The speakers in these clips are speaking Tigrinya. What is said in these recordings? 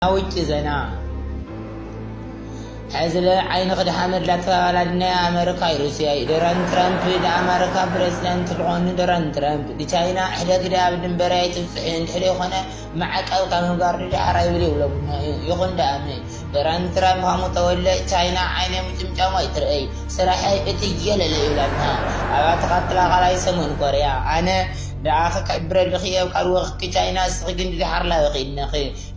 ውጭ ዜና። ሕዚ ለ ዓይኒ ክድሓመድ ላተባባላ ናይ ኣመሪካ ሩስያ እዩ። ዶናልድ ትራምፕ ንኣመሪካ ፕሬዚዳንት ዝኾኑ ዶናልድ ትራምፕ ንቻይና ሕደግደ ኣብ ድንበርያ ኣይትብፅሒ እንድሕደ ይኾነ ማዕቀብ ካብ ምግባር ንዳሕር ኣይብል ይብለምና እዩ። ይኹን ደኣ እምኒ ዶናልድ ትራምፕ ከምኡ ተወለ ቻይና ዓይነ ምጭምጫሙ ኣይትረአይ ስራሐይ እቲ የለለ ይብለምና። ኣብኣ ተኻትላ ካልኣይ ሰሙን ኮርያ ኣነ ደኣ ክሕብረልኺ እየ ካብ ወኽኪ ቻይና እስኺ ግን ድሓር ላበኺ እነኺ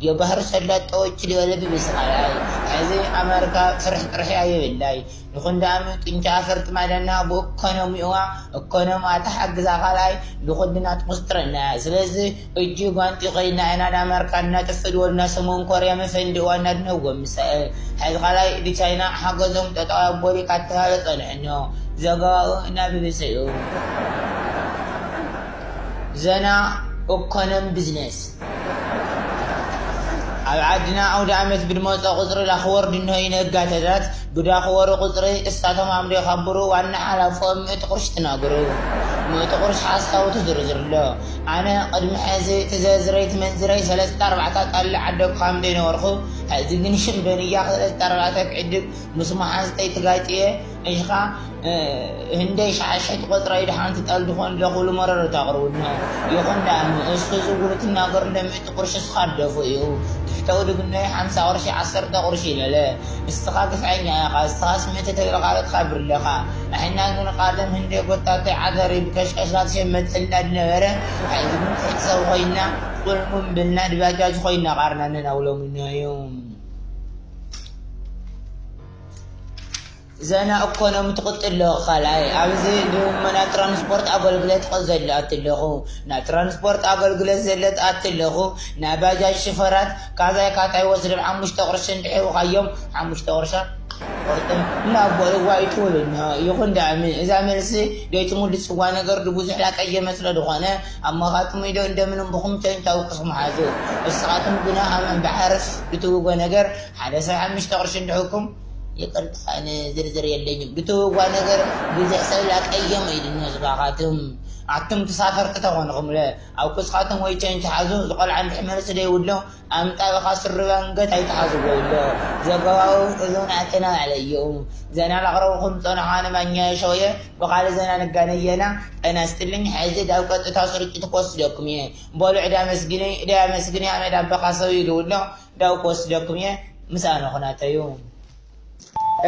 የባህር ሰላጦ ችልበለ ብብስኻላይ። ሕዚ ኣመሪካ ፍርሕ ጥርሕያ የብላይ። ንኹንዳኣሚ ጡንቻ ፈርጥማ ደና ብእኮኖሚዋ እኮኖማ ተሓግዛ ካልኣይ ንኹልና ትቁስጥረና። ስለዚ እጂ ጓንቲ ኮይና ኢና ዳ ኣመሪካ እናጠፍድ ወልና ሰሞን ኮርያ መፈንድዋ እናድነዎም ምሳኤ። ሕዚ ካልኣይ ዲ ቻይና ሓገዞም ጠጠዋ ቦሊካ ተባለ ጸንሕኖ። ዘገባኡ እናብብሰ እዩ። ዘና እኮኖም ቢዝነስ። ኣብ ዓድና ኣውደ ኣመት ብድመፀ ቁፅሪ ላኽወርድ እንሆ ይነጋተታት ብዳኽወሩ ቁፅሪ እሳቶም ኣምዶ የኻብሩ ዋና ሓላፎም ምእቲ ቁርሽ ትናግሩ። ምእቲ ቁርሽ ሓሳቡ ትዝርዝርሎ። ኣነ ቅድሚ ሕዚ ትዘዝረይ ትመንዝረይ ሰለስተ ኣርባዕተ ጣል ዓደግኳ ምዶ ይነበርኩ። ሕዚ ግን ሽም በንያ ሰለስተ ኣርባዕተ ክዕድግ ምስ መሓዝተይ ትጋጭየ እሽኻ ህንደይ ሸሓሸት ቆፅራ ኢድ ሓንቲ ጠል ዝኾን ለኹሉ መረረታ ኣቕርቡልና። ይኹን ደኣ እሱ ዝውሉ ትናገር ለምዕቲ ቁርሽስ ካደፉ እዩ። ትሕተው ድግኖይ ሓምሳ ቁርሺ ዓሰርተ ቁርሺ ይለለ። እስኻ ግፍዐኛ ኢኻ፣ እስኻ ስምዕቲ ተግሪ ቃለትካ ብርለኻ። ንሕና ግን ቃደም ህንደይ ጎታተይ ዓተሪ ብከሽከሽካ ትሸመተልና ድነበረ። ሕዚ ግን ትሕቲ ሰብ ኮይና ቁልሙም ብልና ድባጃጅ ኮይና ቃርና ነናውሎምና እዩ። ዘና እኮኖም ትቕጥሎ ካልኣይ ኣብዚ ድማ ናይ ትራንስፖርት ኣገልግለት ዘለኣት ኣለኹ። ናይ ትራንስፖርት ኣገልግለት ዘለኣት ኣለኹ። ናይ ባጃጅ ሽፈራት ካዛይ ካታይ ወስደም ሓሙሽተ ቅርሺ እንድሕውኻዮም ሓሙሽተ ቅርሻ ቅርጥም እናበልዋ ይትውልና። ይኹን ዳኣሚ እዛ መልሲ ደይትሙልስዋ ነገር ድብዙሕ ላቀየ መስለ ዝኾነ ኣብ መኻትሙ ኢዶ እንደምንም ብኹም ቸንቻው ቅስሙ ሓዙ። እስኻትም ግና ሃመን ባሕርስ ድትውጎ ነገር ሓደ ሰብ ሓሙሽተ ቅርሺ እንድሕውኩም ይቅርታ፣ እኔ ዝርዝር የለኝም። ብትውዋ ነገር ብዙሕ ሰብ ላቀየም ኢልኒ ህዝባኻትም። ኣቱም ተሳፈርቲ ተኾንኹምለ ኣብ ኩስኻትም ወይ ቸንች ሓዙ ዝቆልዓ እንድሕር መልሲ ደይብሎ ኣምጣ በኻ ስርባንገት ኣይተሓዝዎ ኢሎ። ዘገባው እዞን ኣተና ኣለዩ። ዘና ላቕረብኹም ጸንሓ ንማኛ ሸውየ ብኻሊ ዘና ንጋነየና ጠና ስትልኝ ሕዚ ዳብ ቀጥታ ስርጭት ክወስደኩም እየ። በሉ ዕዳ መስግኒ፣ ዕዳ መስግኒ ኣመድ ኣበኻ ሰው ይልውሎ ዳብ ክወስደኩም እየ። ምሳና ኩናተዩ።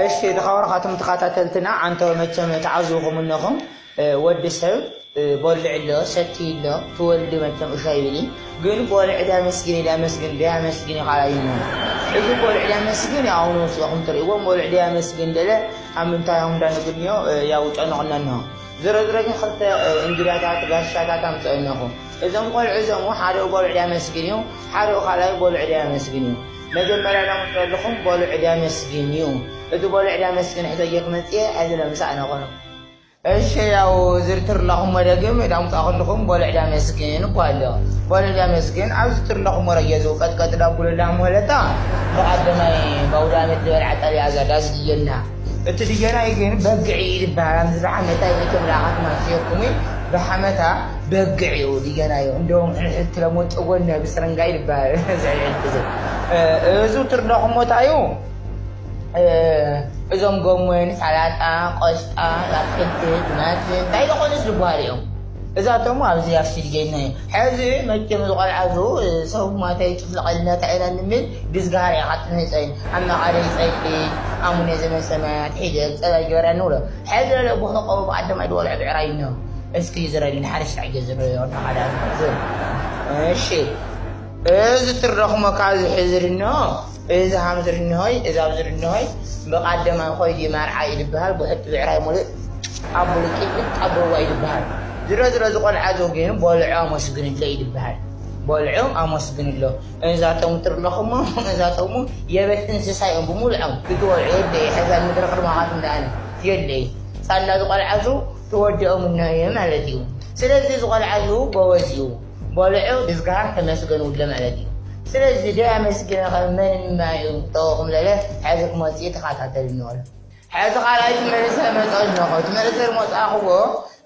እሺ ዝኸበርካትም ተኸታተልትና ዓንተወ መቸም ተዓዝኹም እነኹም። ወዲ ሰብ በልዕ ኣሎ ሰቲ ኣሎ ትወልድ መቸም እሻ ይብል። ግን በልዕ ዳመስግን ዳመስግን ዳመስግን ይኻላ እዩ። እዚ በልዕ ዳመስግን ኣሁን ወስኹም ትርእዎም በልዕ ዳመስግን ደለ ኣብ ምንታይ እዮም እንዳንግንዮ ያው ጨነቕና እንሆ። ዝረዝረ ግን ክልተ እንግዳታት ጋሻታት ኣምፅኦ እነኹ። እዞም ቆልዑ እዞም ሓደ በልዕ ዳመስግን እዩ፣ ሓደ ካልኣይ በልዕ ዳመስግን እዩ። መጀመርያ ዳምፅኦ ኣለኹም በልዕ ዳመስግን እዩ። እቲ በልዕ ዳመስግን ሕቶ እየክመፅየ ሕዚ ለምሳእ ነኾኑ። እሺ ያው ዝርትር ለኹም ወደግም ዳምፃ ከለኹም በልዕ ዳመስግን እኮ ኣሎ። በልዕ ዳመስግን ኣብ ዝትር ለኹም ወረየ ዝው ቀጥቀጥ ዳጉልላ ሞለታ ብቐደማይ ባውዳመት ዝበልዓ ጠልያ እዛ ዳስ ድየና። እቲ ድየናይ ግን በግዒ ይበሃል። ኣምዚ ብሓመታ ይመቸም ላኻት ማስየኩም ብሓመታ በግዒ እዩ ድየናዩ። እንደውም ሕንሕት ለሞጭ ጎነ ብስረንጋ ይበሃል። እዚ ትርዳኹም ቦታ እዩ። እዞም ጎመን፣ ሰላጣ፣ ቆስጣ፣ ኣትክልቲ፣ ቲማቲም እንታይ ዝኾኑስ ዝበሃሉ እዮም። እዛቶም ኣብዚ ኣብ ስድጌና እዩ። ሕዚ መቸም ዝቆልዓ ዙ ሰብ ማታይ ጭፍለቐልና ታይና ንምል ግዝጋር ኢኻ ትምህፀን ኣብ መቓለ ይፀሊ ኣሙነ ዘመን ሰማያት ሒደል ፀባይ ግበራ ንብሎ። ሕዚ ለለ ብሕቆ ብኣደማይ ድወልዐ ብዕራይ ነው። እስኪ ዝረልን ሓረስታይ ገዝሮ ይሆን መቓዳ ዝብል። እሺ እዚ ትረኽሞ ካብ ዝሕዝር እንሆ፣ እዚ ሃምዝር እንሆይ፣ እዚ ኣብዝር እንሆይ፣ ብቐደማይ ኮይዲ ማርዓ ይድበሃል፣ ብሕቲ ብዕራይ ሙሉእ ኣብ ብሉቂ ኣብ በዋ ይድበሃል። ዝሮ ዝሮ ዝቆልዓ ዘውጌኑ በልዑ ኣመስግንለ ይድበሃል። በልዑ ኣመስግንሎ። እዛቶም ትርለኹሞ፣ እዛቶም የበት እንስሳ እዮም ብሙሉዖም። ብትወልዑ የለ፣ ሕዛ ምድሪ ቅድማኻት እንዳኣነ የለ። ሳላ ዝቆልዓ ዘው ተወዲኦም እነሆ ማለት እዩ። ስለዚ ዝቆልዓ ዘው ጎበዝ እዩ። በልዑ ድዝጋር ተመስገን ውለ ማለት እዩ። ስለዚ ደይ ኣመስግነ ኸ መን ማዩ ተወኹም ለለ ሕዚ ክመጽእ ተኸታተል እንበሎ። ሕዚ ካልኣይ ትመልሰ መጸ ኣለኹ። ትመልሰ መጻእኽዎ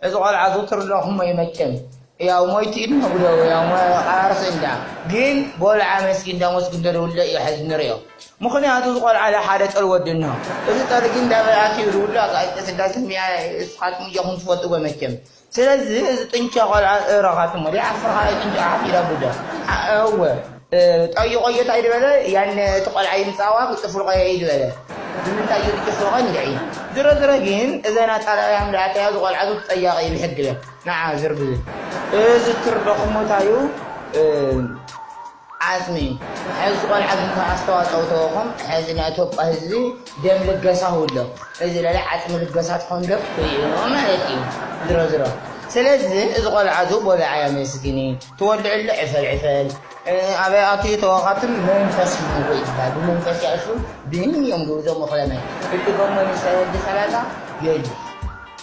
እዚ ቆልዓ ዝውትር ኣለኹም ወይ መቸም። ያው ሞይቲ ኢድና ጉደው ያው መቃርስ እንዳ ግን ጎልዓ መስኪ እንዳ መስኪ እንደ ደውለ እዩ ሐዚ ንሪኦ። ምኽንያቱ ዝቆልዓ ለሓደ ጠል ወዲ እንሆ። እዚ ጠል ግን እንዳ በላቲ ይድውሉ ኣቃጭ ስዳስ ሚያ እስኻትኩም እያኹም ትፈልጥዎ መቸም። ስለዚ እዚ ጥንቻ ቆልዓ እረኻትሞ ዲ ኣፍርኻ ጥንቻ ሓፊራ ጉደ። እወ ጠይቆ ጌታ ይድበለ ያን እቲ ቆልዓ ይምፃዋ ብጥፍልቆ እዩ ዝበለ። ንምንታይ እዩ ብጥፍልቆ ንድዒ? ዝሮ ዝሮ ግን እዘን ኣጣላልያን ዳዕተያ ዝቆልዓ ዙ ጠያቂ እዩ ብሕግለ ንዓ ዝርግዝ። እዚ ትርደኹም እንታይ እዩ? ዓፅሚ። ሕዚ ቆልዓ ግን ካብ ኣስተዋፅኦ ተወኹም ሕዚ ናይ ኢትዮጵያ ህዝቢ ደም ልገሳ ሁሎ። እዚ ለለ ዓፅሚ ልገሳ ትኾን ደብ ትሪእዮ ማለት እዩ። ዝሮ ዝሮ ስለዚ እዚ ቆልዓ ዙ ቦለዓ ያመስግኒ ትወልዕሉ ዕፈል ዕፈል። ኣበይ ኣትዩ ተወኻትም መንፈስ ይመጎ ይባል ብመንፈስ ያእሹ ብህን እዮም ግብዞም እኽለመ እትጎሞ ንሰ ወዲ ሰላሳ የሉ።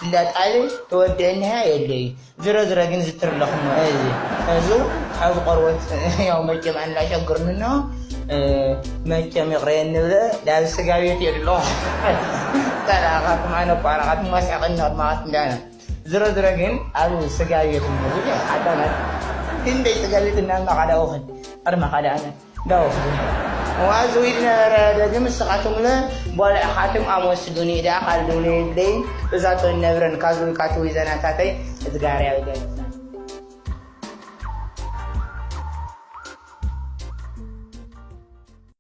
እንዳጣል ተወድአንያ የለዩ። ዝሮ ዝሮ ግን ዝትርለኹሞ እዚ እዙ ካብ ቆርበት ያው መቸም ኣንዳሸግርንኖ መቸም ይቕረየ ንብለ ዳብ ስጋ ቤት የሎ። ተላኻትም ኣነ ቋራኻትም ማስያቐኒ ቅድማኻት እንዳነ ዝሮ ዝሮ ግን ኣብ ስጋ ቤት ብዙሕ ሓዳናት ክንደይ ስጋ ቤት እናማኻዳውኽን ቅድማኻ ዳኣነ ዳውኽን ዋዚ ዊድ ነበረ። ደግም እስኻትምለ ቦልዕኻትም ኣመስግኑ ኢዳ ካልድውነ ይብለይን እዛቶ ነብረን ካዝልካትዊ ዘናታተይ እዝጋርያ ይገለጽ።